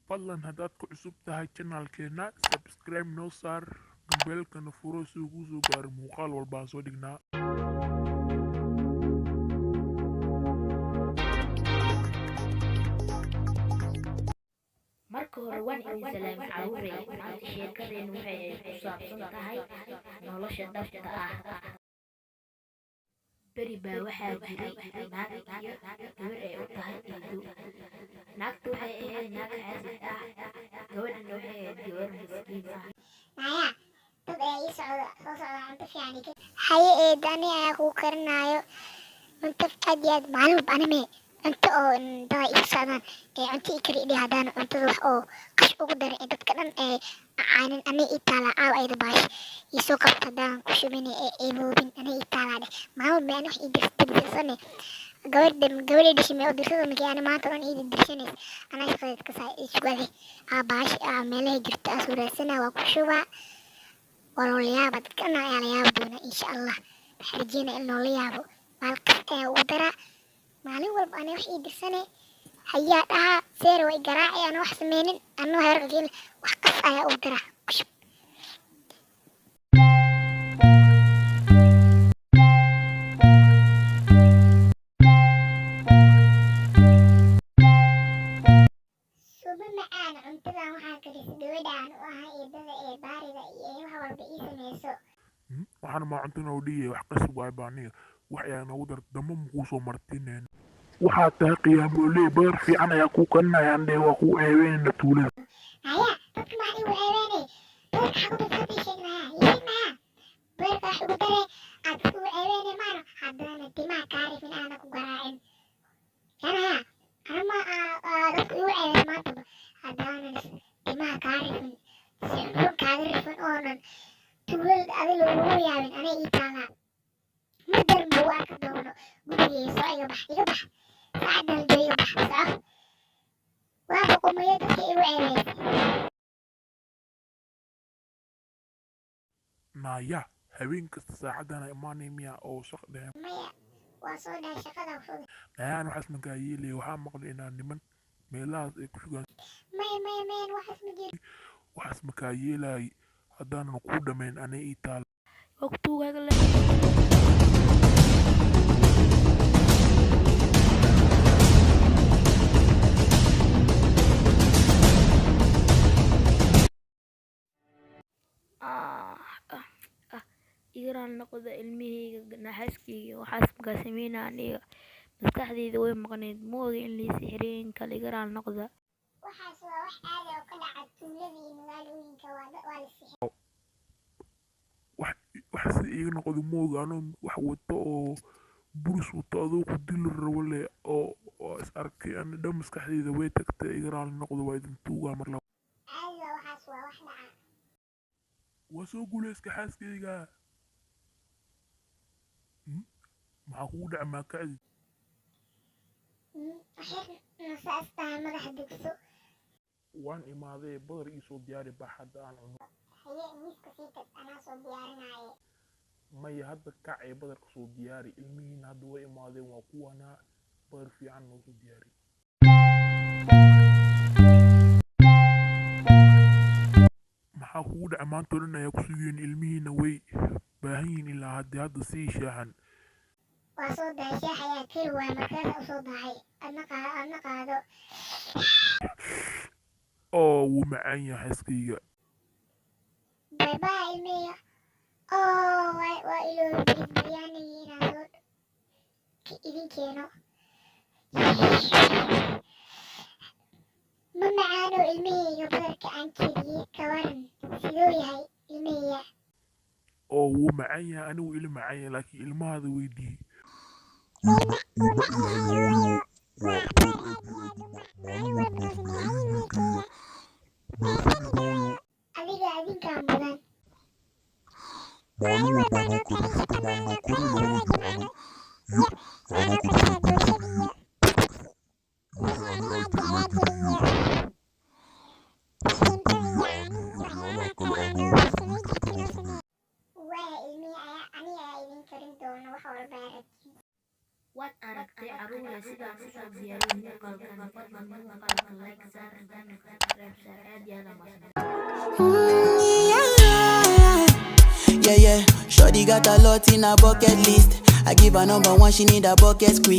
Fadlan haddaad ku cusub tahay channelkeena, subscribe noo saar, gambeelkana furo si uu kuu soo gaaro muuqaal walba aan soo dhignaa. Marka hore waan idin salaamay, carruurey. Maanta sheekadeenu waxay ay ku saabsan tahay nolosha dhabta ah. Beri baa waxaa jiray naag iyo gabar ay u tahay eedo. Naagtu waxay ahayd naag xaasid ah, gabadhana waxay ahayd gabar miskiin ah. Naya, dad ayaa ii socda, soo socda, cunto fiican ii haye. Eed, ani ayaa kuu karinaayo cunto aad iyo aad. Maalin walba anime cunto oo dad ay ii socdaan ee cunto ii kari idhi. Haddaan cuntada wax oo qash ugu darin ee dadka dhan ee caanin, ani ii taalaa. Caawa ayada baash ii soo qabta, haddaan ku shubin ee eeboobin, ani ii taalaa dheh. Maalin walba ani wax ii dirsane, gabadha gabadha dhashay mee u dirsada markii ani maanta dhan ii dirsanaysa. Anaa shaqadeed ka saa ii sugade aa baash aa meelaha jirta aa soo raadsanaa, waa ku shubaa, waa loola yaaba. Dadka dhan ayaa la yaabi doonaa, insha Allah. Waxaan rajeynaya in loola yaabo. Maalkas ayaa ugu daraa. Maalin walba ani wax ii dirsane hayaa dhahaa seera way garaacay, ana wax sameynin, anoo heerka keenin, wax qas ayaa ugu daraa ku shub. Suba macaan. Cuntadan waxaa karisay gabadhaan u ahaa eedada ee baarida iyo ee wax walba ii sameyso. Waxaan maa cunto noo dhigaya? Wax qasab waay baa aniga wax ayaa noogu dar damo makuu soo martineen. Waxaad tahay qiyaamooley. Badar fiican ayaa kuu karinaya andhe, waa kuu ceebeynayna tuulada. Haya, dadka maxaa igu ceebeynay? Badarka xagu darsata ii sheeg naya, ii sheeg naya. Badarka wax ugu dare aad dadka ugu ceebeynay maano haddana timaha kaa rifin aana ku garaacin yanaya. Ana ma dadka igu ceebeen maantaba haddaanan timaha kaa rifin, si xun kaaga rifin oonan tuulada adi lagugu yaabin, anay ii taalaa. Ma darin buu arki doono gurigeyga. Soo iga bax, iga bax, saacadan la joogo iga bax, soco. Waa xukumayo dadka igu ceebeysay. Naaya, habeen kasta saacadana imaanay miya oo shaq dheheen? Maya, waa soo dhahay shaqada kusoo. Nayaan, waxaas makaa yeelaya. Waxaa maqlay inaa niman meelahaas ay ku sugaan. Maya, maya, maya, waxaas ma jiro. Waxaas makaa yeelay haddaanan kuu dhammayn, anay ii taala. Waqtigaaga. Igaraan noqda ilmahayga, naxaaskayga. Waxaas markaa sameynaa aniga maskaxdayda way maqneyd, ma ogi in lii sixriyo in kale. Igaraan noqda. Waxaas waa wax caadi oo ka dhaca tuulada iyo magaalooyinka. Waa la sixir. Wax wax si iiga noqdo mooga, anoo wax wato oo buris wato adoo ku dili rabo leh oo is arkay ani dhan maskaxdayda way tagtay. Iga raali noqdo, waa idin tuugaa mar laba. Caadi waa waxaas, waa wax dhaca. Waa soo guuleyska xaaskayga. Maxaa kugu dhacay? Maa kacdi? Waxay nasaas tahay madaxa degso. Waan imaaday. Badar ii soo diyaari bax hadda aan cuno. Haye, miiska sii tag, anaa soo diyaarinaaye. Maya, hadda kac ee badarka soo diyaari. Ilmihiina hadda way imaadeen, waa kuwanaa. Badar fiican noo soo diyaari. Maxaa kugu dhacay? Maanta oo dhan ayaa ku sugayeen, ilmihiina way baahan yihiin ilaa hadda. Hadda sii shaaxan. Waa soo dahay, shaax ayaa kari waaya, markaasa usoo dahay. Adna qaado, adna qaado. Oo wuu macaan yahay, xaaskayga. Bye bye, ilmihayga. Oo waa iloobi bariis biryaanigii inaan soo idin keeno. Ma macaano ilmahayga badarka aan kariyey? Ka waran, siduu yahay ilmahayga? Oo wuu macaan yahay, anigu ila macaan yahay, laakiin ilmahaada weydii. Wuu macyahay hooyo, waa badar aad iyo aad u mac. Maalin walba noo sameeya wiilkayga. Mahadsanid hooyo. Adiga adinkaa mudan. Maalin walbaa noo kari, shanta maalin noo kari, labada jimcano iyo waxaa noo karisaa doolshada iyo wixii ani aad jeclaa jiray iyo suntada iyo caanihi iyo waxyaalaha kale aa noo samayn jirta noo sameey. Waaya ilmihii, ayaa aniga ayaa idin karin doono wax walba aad rabtiin. Waad aragtay, carruurey, sidaan usoo diyaariyey muuqaalkan. Fadlan muuqaalka like saar, haddaana subscribe. Subscribe saar. Aad iyo aad aa mahadsan. Yeah. Yeah. Shorty got a lot in her bucket list. I give her number one, she need a bucket quick.